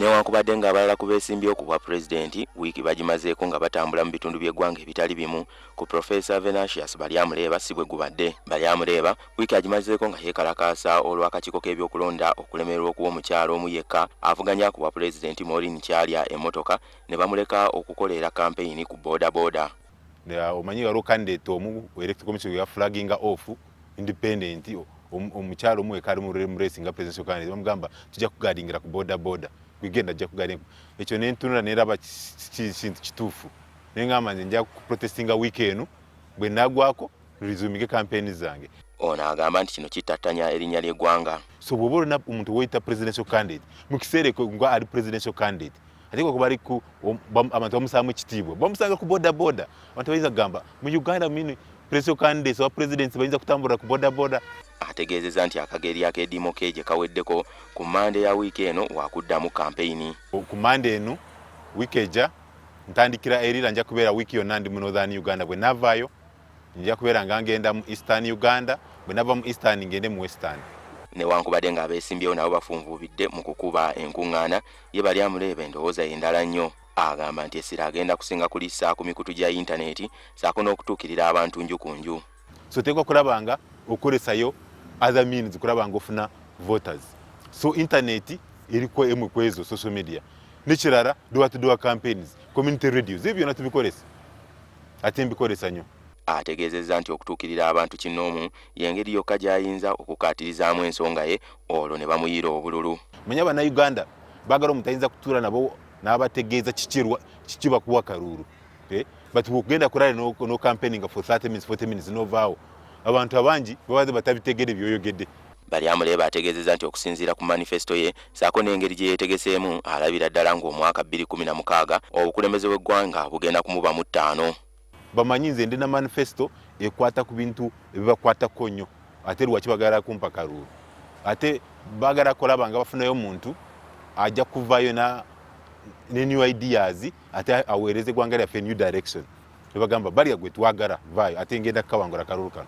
Newankubadde ng'abalala ku beesimbyewo ku bwa pulezidenti wiiki bagimazeeko nga batambula mu bitundu by'eggwanga ebitali bimu, ku Profesa Venantius Baryamureeba si bwe gubadde. Baryamureeba wiiki agimazeeko nga yeekalakaasa olw'akakiiko k'ebyokulonda okulemererwa okuwa omukyala omu yekka avuganya ku bwa pulezidenti, Maureen Kyalya, emmotoka ne bamuleka okukoleera kampeyini ku boodabooda. Omanyi waliwo candidate omu Electoral Commission ya flaginga off independent, omukyala omu weka ali mu race nga presidential candidate. Bamugamba, "Tujja kuguardingira ku boda boda, gwegenda, ajja kuguardinga." Ekyo nentunula neraba kintu kituufu, neŋŋamba nze nja kuprotestinga wiiki eno, bwe nagwako resuminge campaign zange. Ono agamba nti kino kittattanya erinnya ly'eggwanga. So bw'oba olina omuntu woyita presidential candidate mu kiseera ekyo nga ali presidential candidate, ate kuba ali ku abantu bamusaamu ekitiibwa, bamusanga ku boda boda, abantu bayinza kugamba mu Uganda mini presidential candidates oba presidents bayinza kutambulira ku boda boda. Ategeezezza nti akageri akeediimo ke gye kaweddeko, ku Mmande ya wiiki eno waakuddamu kampeyini. Ku Mande eno wiiki ejja ntandikira erira, nja kubeera wiiki yonna ndi mu Northern Uganda. Bwe navaayo nja kubeera nga ngenda mu Eastern Uganda, bwe nava mu Eastern ngende mu Western. Newankubadde ng'abeesimbyewo nabo bafunvuubidde mu kukuba enkuŋŋaana, ye Baryamureeba endowooza ye ndala nnyo. Agamba nti essira agenda kusinga kulissa ku mikutu gya yintaneeti ssaako n'okutuukirira abantu nju ku nju. So oteekwa kulaba nga okolesayo other means kulaba nga ofuna voters. So internet eriko emu kwezo social media, nekirala door to door campaigns, community radios, ebyo byonna tubikolesa, ate mbikolesa nnyo. Ategeezezza nti okutuukirira abantu kinnoomu y'engeri yokka gy'ayinza okukaatirizaamu ensonga ye, olwo ne bamuyiira obululu. Manye Abannayuganda baagala omuntu ayinza kutuula nabo n'abategeeza kiki bakuwa kaluulu. Eh, but bwokugenda ku rally no campaigning for 30 minutes, 40 minutes, novaawo, abantu abangi babaze batabitegere byoyogedde. Baryamureeba ategeezezza nti okusinziira ku manifesito ye ssaako n'engeri gye yeetegeseemu, alabira ddala ng'omwaka 2016 obukulembeze bw'eggwanga bugenda kumuba mu ttaano. Bamanyi nze ndi na manifesto ekwata ku bintu ebibakwatako nnyo, ate lwaki bagala kumpa kaluulu? Ate bagala kulaba nga bafunayo omuntu ajja kuvayo na ne new ideas, ate aweereze eggwanga lyaffe new direction. Nebagamba, "Balya gwe twagala, vaayo." Ate ngenda kukawangula kalulu kano.